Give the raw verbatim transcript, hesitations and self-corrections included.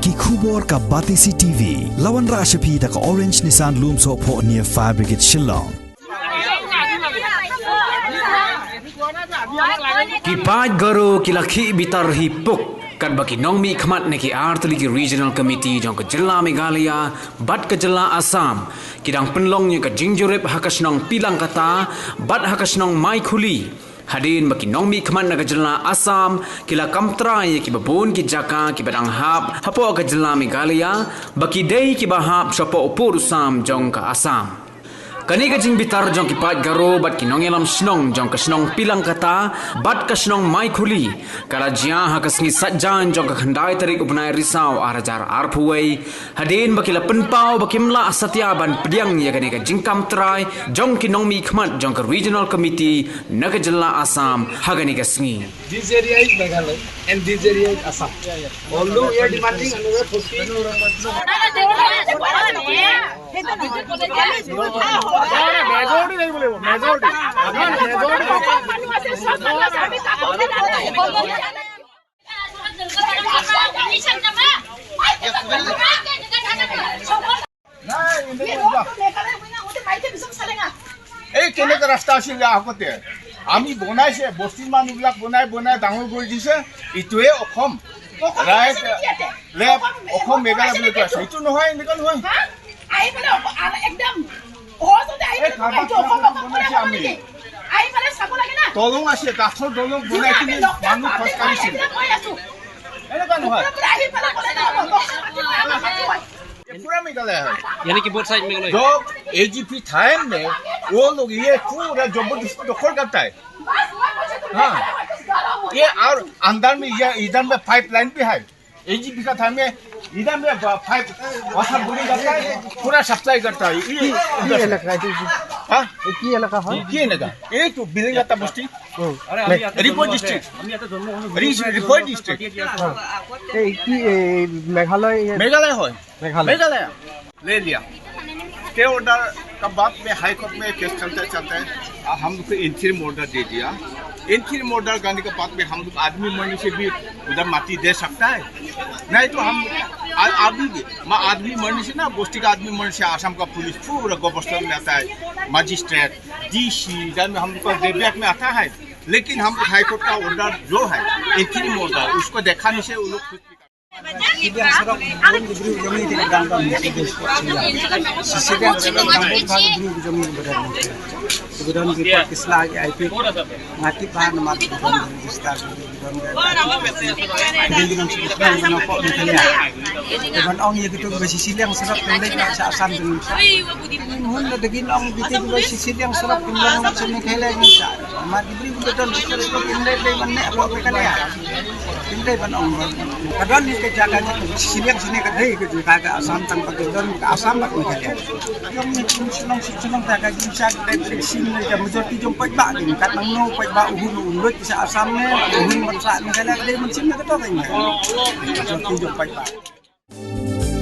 Ki khubor ka Batesi T V. La wanrah sha phi da ka Orange Nissan Lumsohphoh near Fire Brigade Shillong. Ki paid Garo ki la khih bitar hi puk katba ki nongmihkhmat na ki artylli ki Regional Committee jong ka jylla Meghalaya bad ka jylla Assam ki dang pynlong ïa ka jingjurip ha ka shnong Pilangkata bad ha ka shnong Maikhuli. Hadien ba ki nongmihkhmat na ka jylla Assam ki la kamtrai ïa kiba bun ki jaka kiba dang hap hapoh ka jylla Meghalaya ba ki dei kiba hap shapoh u pud u sam jong ka Assam. Kane ka jingbitar jong ki paid Garo bad ki nongïalam shnong jong ka shnong Pilangkata bad ka shnong Maikhuli ka la jia ha ka sngi Saitjaiñ jong ka khyndai tarik u bnai Risaw ar hajar arphew wei. Hadien ba ki la pynpaw ba kim lah satia ban pdiang ïa kane ka jingkamtrai jong ki nongmihkhmat jong ka Regional Committee na ka jylla Assam ha kane ka sngi. This area is Meghalaya and this area is Assam. Although we are demanding another fifty. এই কেনেকে ৰাস্তা আছিল আগতে? আমি বনাইছে, বস্তিৰ মানুহবিলাক বনাই বনাই ডাঙৰ কৰি দিছে। ইটোৱে অসম, ৰাইট, লেফ্ট, অসম, মেঘালয় বুলি কৈ আছে। এইটো নহয়, এনেকুৱা নহয়। এই কাৰোবাৰ বনাইছে আমি। দলং আছে, কাঠৰ দলং বনাই কিনে মানুহ খোজ কাঢ়িছিল। এনেকুৱা নহয়। ये पूरा मेघालय है। यानी कि बोथ साइड मेघालय। जो एजीपी टाइम में वो लोग ये पूरा जबरदस्ती दखल करता है। हाँ, ये और अंदर में ये इधर में पाइपलाइन भी है। एजीपी का टाइम में इधर में पाइप वाटर बोरिंग करता है, पूरा सप्लाई करता है। ये ये एलाका है, ये हाँ? ये एलाका है? ये एलाका, ये तो बिलिंग करता बस्ती। रिपोर्ट डिस्ट्रिक्ट। रिपोर्ट डिस्ट्रिक्ट। এই কি, এই মেঘালয়, মেঘালয় হয়। মেঘালয়। মেঘালয়। ले लिया। स्टे ऑर्डर का बाद में हाई कोर्ट में केस चलते चलते, आ, हम लोग को इंटरिम ऑर्डर दे दिया। इंटरिम ऑर्डर करने के बाद में हम लोग आदमी मरने से भी उधर माटी दे सकता है, नहीं तो हम आ, आदमी, मैं आदमी मरने से ना, बस्ती का आदमी मरने से आसाम का पुलिस पूरा गवर्नर में आता है, मजिस्ट्रेट, डीसी, इधर में हम लोग का रेबियाक में आता है, लेकिन हम लोग हाई कोर्ट का ऑर्डर जो है, इंटरिम ऑर्डर, उसको देखाने से वो लोग खुश। Sisidiang sorok bun ki briew jong ngi ki dang don. Sisidiang sorok bun ki briew jong ngi ki dang don. Ki dang don ki pat ki sla ki ai pik. Nga tip ba namar ki dang don ki sla ki dang don ki ai pik. Ki dang don ki dang don pok ni kanya. Ki dang ong ïa ki tu ba sisidiang sorok ki leit na sha Assam jong ngi. Hun la dagin ong ki tu ba sisidiang sorok ki long na sha Meghalaya ngi sha. Namar ki briew ki dang don ki sorok ki leit leit man ne pok ni kanya. Pynlong ban ong ba ka don hi ka jaka shisiliang sini ka dei ka jaka ka Assam tang ba ka don ka Assam bad Meghalaya. Ïong ni shnong shnong ta ka jingshad dei ka shin ne ka majority jong paidbah dei kat nang no paidbah u hun u lut sha Assam ne u hun ban sha Meghalaya dei ban shin ne ka to ka majority jong paidbah.